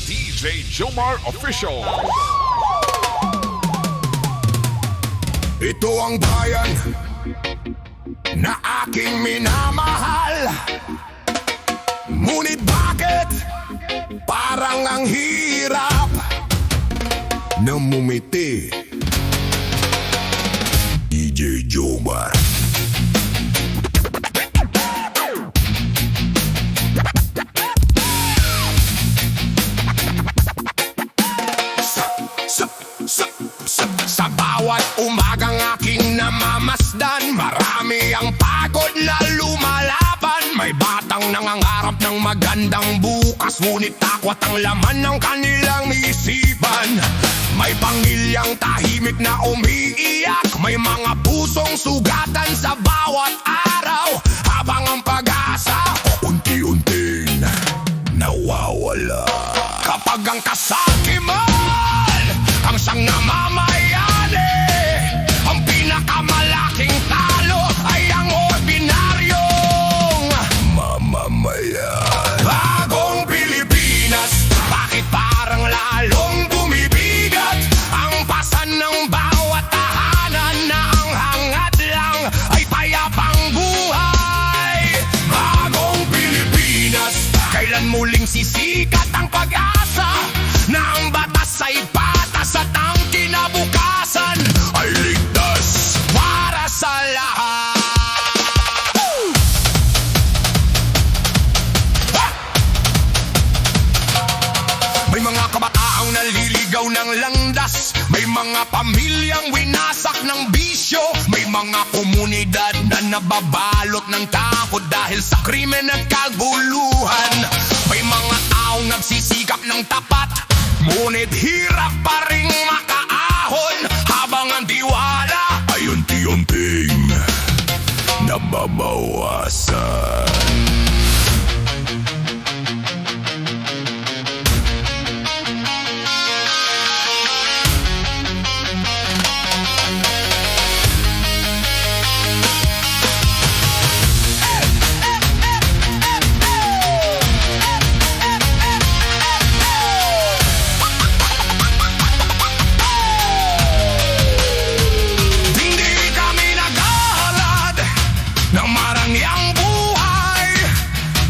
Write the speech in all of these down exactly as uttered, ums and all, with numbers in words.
D J Jomar Official. Ito ang bayan na aking minamahal. Ngunit bakit parang ang hirap na mumiti? D J Jomar. Sa, sa, sa, sa, sa bawat umagang aking namamasdan, marami ang pagod na lumalaban. May batang nangangarap ng magandang bukas, ngunit takwat ang laman ng kanilang isipan. May pamilyang tahimik na umiiyak, may mga pusong sugatan sa bawat araw, habang ang pag-asa unti-unting nawawala. Kapag ang kasakiman ang siyang namamayani, ang pinakamalaking talo ay ang ordinaryong mamamayan. Bagong Pilipinas, bakit parang lalong bumibigat ang pasan ng bawat tahanan na ang hangad lang ay payapang buhay? Bagong Pilipinas, kailan muling sisikat ang pag-asa na ang batas ay patas at ang kinabukasan ay ligtas para sa lahat? May mga kabataang naliligaw ng landas, may mga pamilyang winasak ng bisyo, may mga komunidad na nababalot ng takot dahil sa krimen at kaguluhan. May mga taong nagsisikap ng tapat, ngunit hirap pa ring makaahon, habang ang tiwala ay unti-unting nababawasan. Hindi kami naghahalad ng marangyang buhay,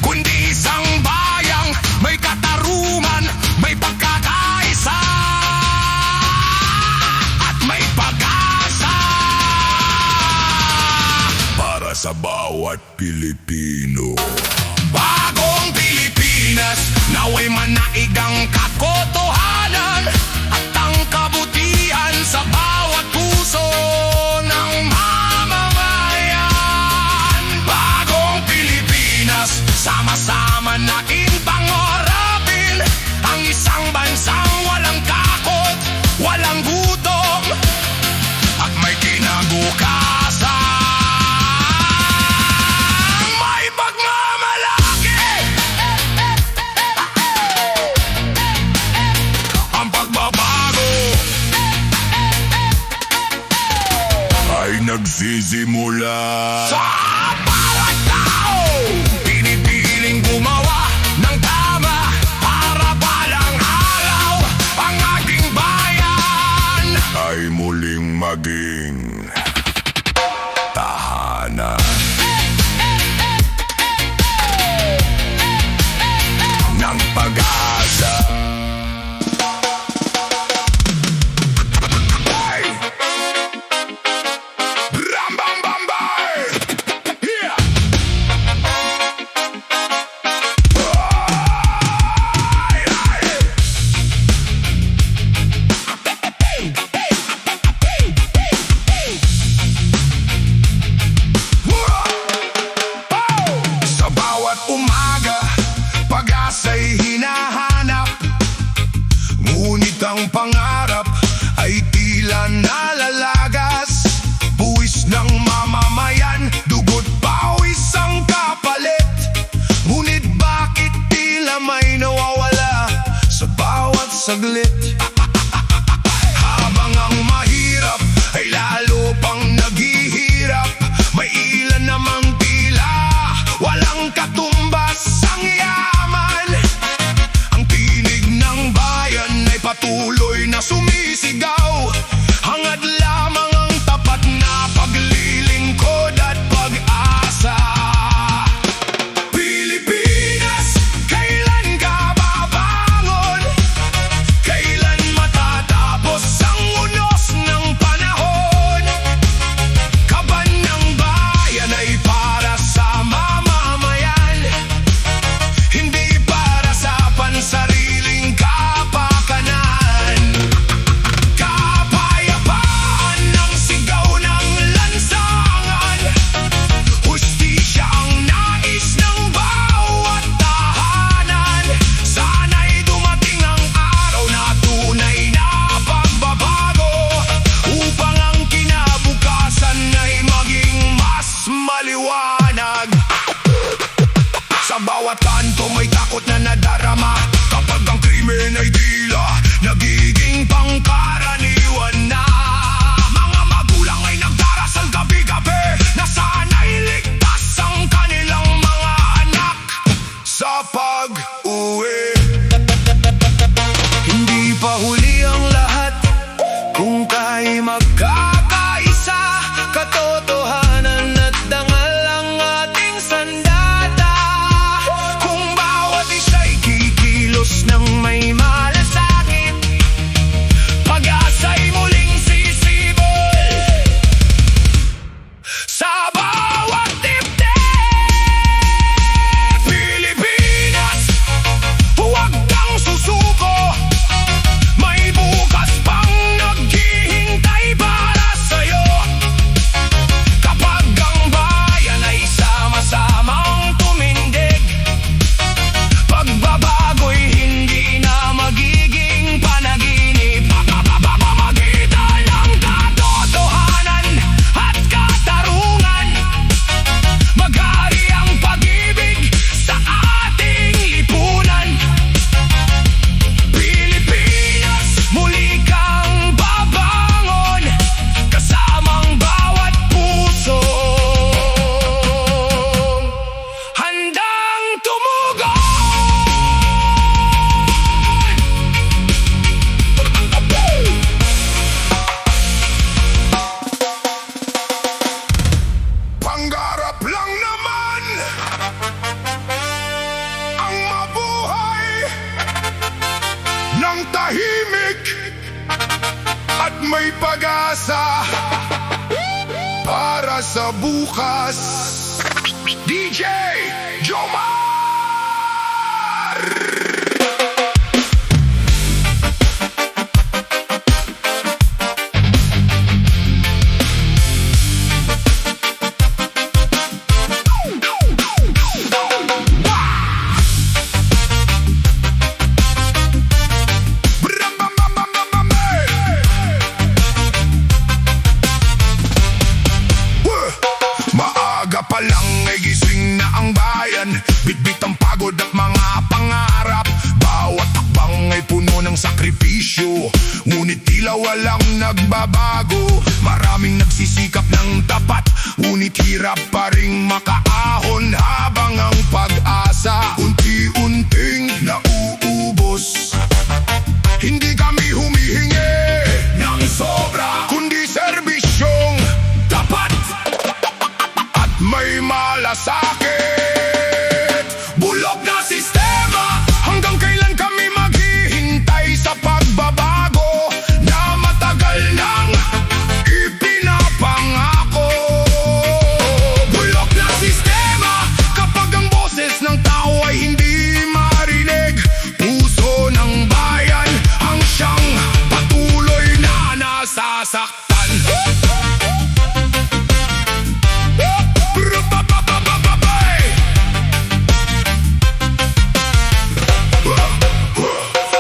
kundi isang bayang may katarungan, may pagkakaisa, at may pag-asa para sa bawat Pilipino. Bagong Pilipinas, naway manaig ang katotohanan at ang kabutihan sa bawat puso ng mamamayan. Bagong Pilipinas, sama-sama nating pangarapin ang isang bansang walang takot, walang gutom, at may kinabukasan. May pagmamalaki. Ang pagbabago ay nagsisimula sa bawat tao. Pinipiling gumawa ng tama para balang araw ang ating bayan ay muling maging tahanan ng pag-asa. Hey! Ram bam bam bam! Yeah! Sa bawat umaga, pag-asa'y hinahanap, ngunit ang pangarap ay tila nalalagas. Buwis ng mamamayan, dugo't pawis ang kapalit. Ngunit bakit tila may nawawala sa bawat saglit? Habang ang mahirap ay lalo pang naghihirap, may ilan namang tila walang katumbas ang yaman. Ang tinig ng Tuloy na sumisigaw, hangad lamang ang tapat na paglilingkod at pag-asa. Pilipinas, kailan ka babangon? Kailan matatapos ang unos ng panahon? Kaban ng bayan ay para sa mamamayan, hindi para sa pansariling kapakanan. Kapayapaan ang sigaw ng lansangan. Hustisya ang nais ng bawat tahanan. Sana'y dumating ang araw na tunay na pagbabago, upang ang kinabukasan ay maging mas maliwanag. Sa bawat kanto may takot na nadarama. Kapag ang krimen ay tila nagiging pangkaraniwan na, mga magulang ay nagdarasal gabi-gabi na sana'y ligtas ang kanilang mga anak sa pag-uwi. Hindi pa huli ang lahat. Kung tayo'y magkakaisa, katotohanan at dangal ang ating sandata. Kung bawat isa'y kikilos ng may malasakit, pag-asa'y muling sisibol. Sa bawat dibdib, Pilipinas, huwag kang susuko. May bukas pang naghihintay para sa'yo. Kapag ang bayan ay sama-samang tumindig, pagbabago'y hindi na magiging panaginip. Pamamagitan ng katotohanan at katarungan, maghari ang pag-ibig sa ating lipunan. Pilipinas, muli kang babangon, kasamang bawat puso handang tumugon. Pangarap lang naman ang mabuhay ng tahimik at may pag-asa para sa bukas. D J Jomar! Maaga pa lang ay gising na ang bayan. Bitbit ang pagod at mga pangarap. Bawat hakbang ay puno ng sakripisyo, ngunit tila walang nagbabago. Maraming nagsisikap ng tapat, ngunit hirap pa ring makaahon. Habang ang pag-asa unti-unting nauubos, hindi kami humihingi ng sobra, kundi serbisyong tapat at may malasakit. Bulok na sistema, hanggang kailan kami maghihintay sa pagbabago na matagal nang ipinapangako? Bulok na sistema, kapag ang boses ng tao ay hindi marinig, puso ng bayan ang siyang patuloy na nasasaktan.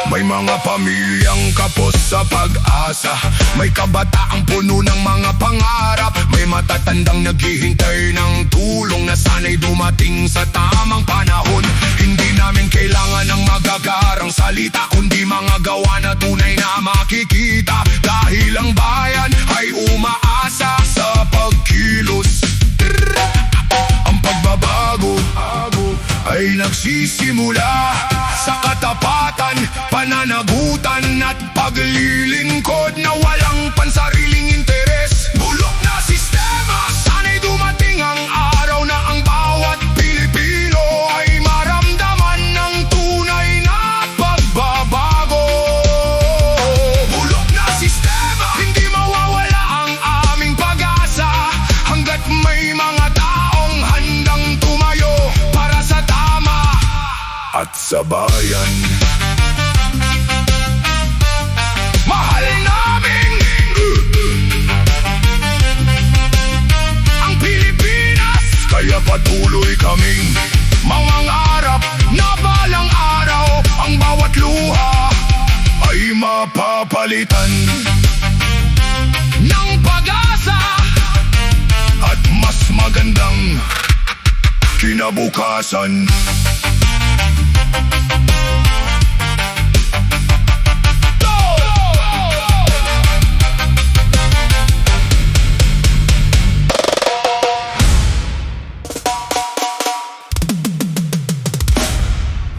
May mga pamilyang kapos sa pag-asa, may kabataang puno ng mga pangarap, may matatandang naghihintay ng tulong na sana'y dumating sa tamang panahon. Hindi namin kailangan ng magagarang salita, kundi mga gawa na tunay na makikita. Dahil ang bayan ay umaasa sa pagkilos. Ang pagbabago ay nagsisimula sa katapatan, pananagutan, at Paglilingkod na walang pansariling interes. Bulok na sistema. Sana'y dumating ang araw na ang bawat Pilipino ay maramdaman ng tunay na pagbabago. Bulok na sistema. Hindi mawawala ang aming pag-asa hanggat may mga taong handang tumayo para sa tama at sa bayan. Mahal naming ang Pilipinas, kaya patuloy kaming mangangarap na balang araw ang bawat luha ay mapapalitan ng pag-asa at mas magandang kinabukasan.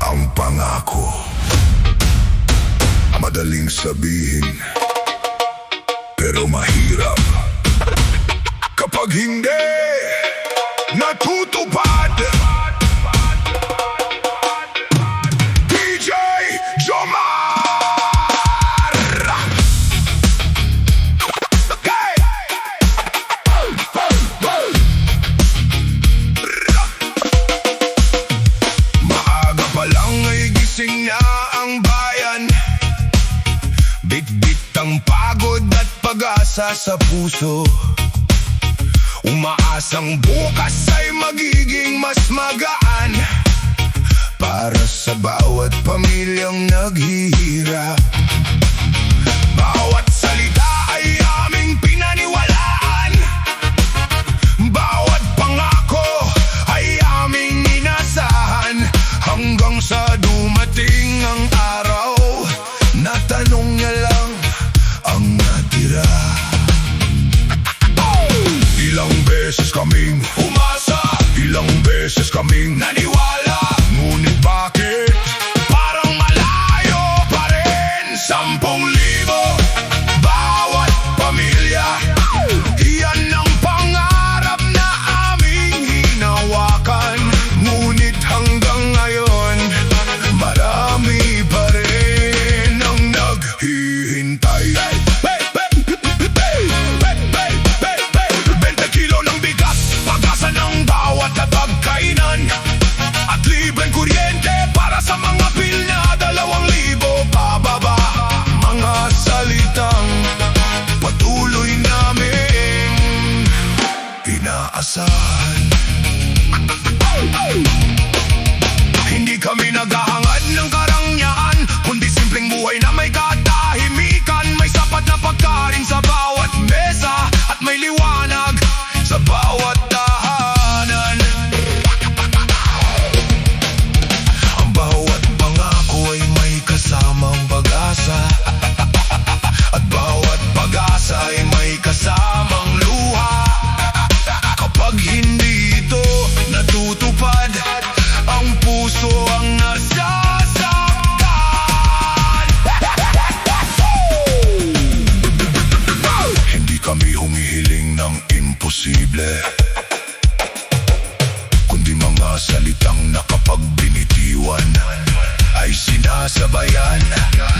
Ang pangako, madaling sabihin, pero mahirap kapag hindi natutupad. D J Jomar! Hey! Maaga pa lang ay gising na ang bayan. Bitbit ang pagod at pag-asa sa puso. Umaasang bukas ay magiging mas magaan para sa bawat pamilyang naghihirap. Bawat salita ay aming pinaniwalaan. Bawat pangako ay aming inasahan. Hanggang sa dumating ang araw na tanong niya lang ang natira. Ilang beses kaming umasa, ilang beses kaming naniwala. Ngunit bakit parang malayo pa rin? Sampung libo bawat pamilya. Iyan ang pangarap na aming hinawakan. Ngunit hanggang ngayon, marami pa rin ang naghihintay. Bente kilo ng bigas, pag-asa ng bawat pagkainan, at libreng kuryente para sa mga bill na dalawang libo pababa. Mga salitang patuloy naming inaasahan. Hindi kami naghahangad ng karangyaan, kundi simpleng buhay na may katahimikan, may sapat na pagkain sa bawat mesa, at may liwanag sa bawat tahanan. Ang bawat pangako ay may kasamang pag-asa, at bawat pag-asa ay may kasamang luha. Kapag hindi ito natutupad, ang puso ang nasasaktan. Hindi kami humihiling ng imposible, kundi mga salitang na kapag binitiwan ay sinasabayan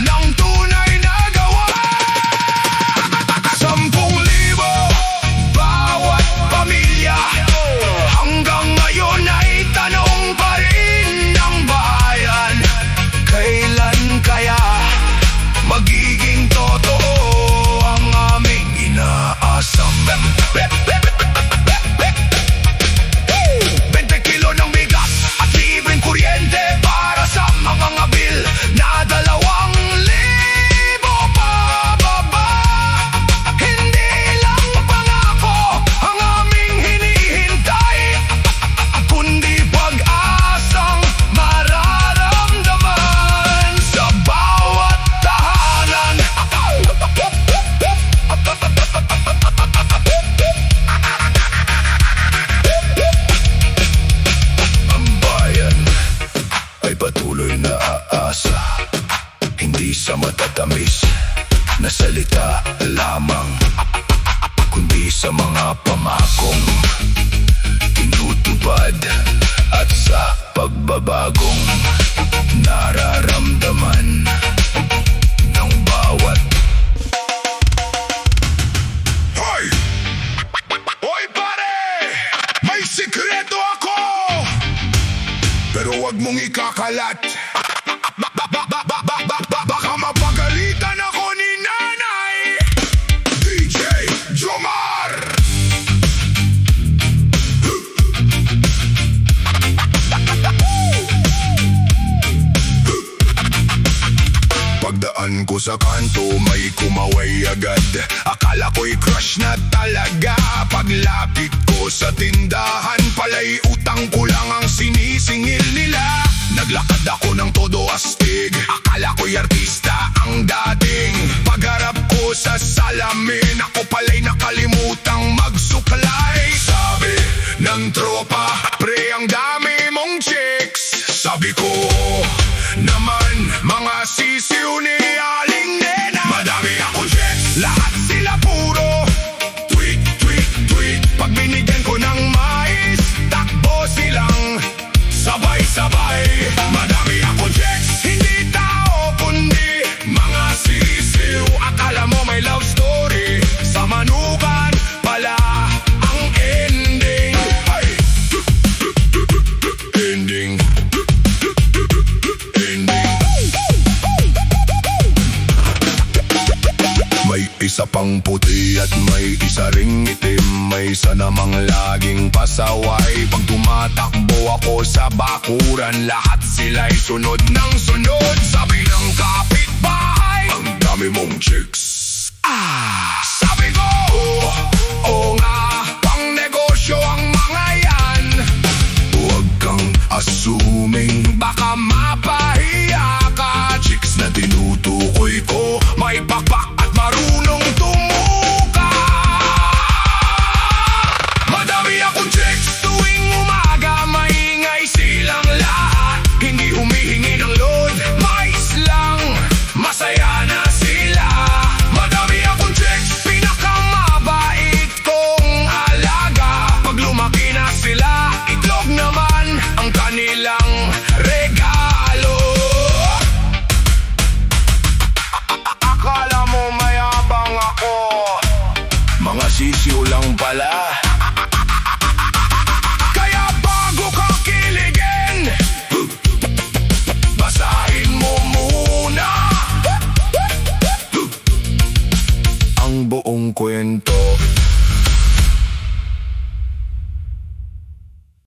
ng tunay na gawa. Sampung libo bawat pamilya. Hanggang ngayon ay tanong pa rin ng bayan, kailan kaya magiging totoo ang aming inaasam? Bente kilo ng bigas at libreng kuryente para sa mga ngabil na dalawang sa matatamis na salita lamang, kundi sa mga pangakong tinutupad at sa pagbabagong nararamdaman ng bawat Hoy! Hoy, pare! May sikreto ako! Pero wag mong ikakalat. Baka mapagalitan ako ni Nanay. D J Jomar! Pagdaan ko sa kanto, may kumaway agad. Akala ko'y crush na talaga. Paglapit ko sa tindahan, pala'y utang ko lang ang sinisingil nila. Naglakad ako ng todo astig. Akala ko'y artista ang dating. Pagharap ko sa salamin, ako pala'y nakalimutang magsuklay. Sabi ng tropa, "Pre, ang dami mong chicks." Sabi ko naman, "Mga sisiw ni Aling Nena." Madami akong chicks, lahat sila puro tweet, tweet, tweet. Pag binigyan ko ng mais, takbo silang sabay-sabay. Madami akong chicks, hindi tao kundi mga sisiw. Akala mo may love story, sa manukan pala ang ending. Ay! Ending. Ending. May isa pang puti at may isa ring itim. May isa namang laging pasaway. Pag tumatakbo ako sa bakuran, lahat sila'y sunod ng sunod. Sabi ng kapitbahay, "Ang dami mong chicks." Ah! Sabi ko, "Oo, oo nga, pang negosyo ang mga yan." Huwag kang assuming, baka mapahiya ka. Chicks na tinutukoy ko, may pakpak at marunong tumuka. Madami akong chicks, tuwing umaga maingay silang lahat. Hindi humihingi ng load, mais lang, masaya na sila. Madami akong chicks, pinakamabait kong alaga. Pag lumaki na sila, itlog naman ang kanilang regalo. Akala mo mayabang ako? Mga sisiw lang pala. Kaya bago ka kiligin, basahin mo muna ang buong kwento.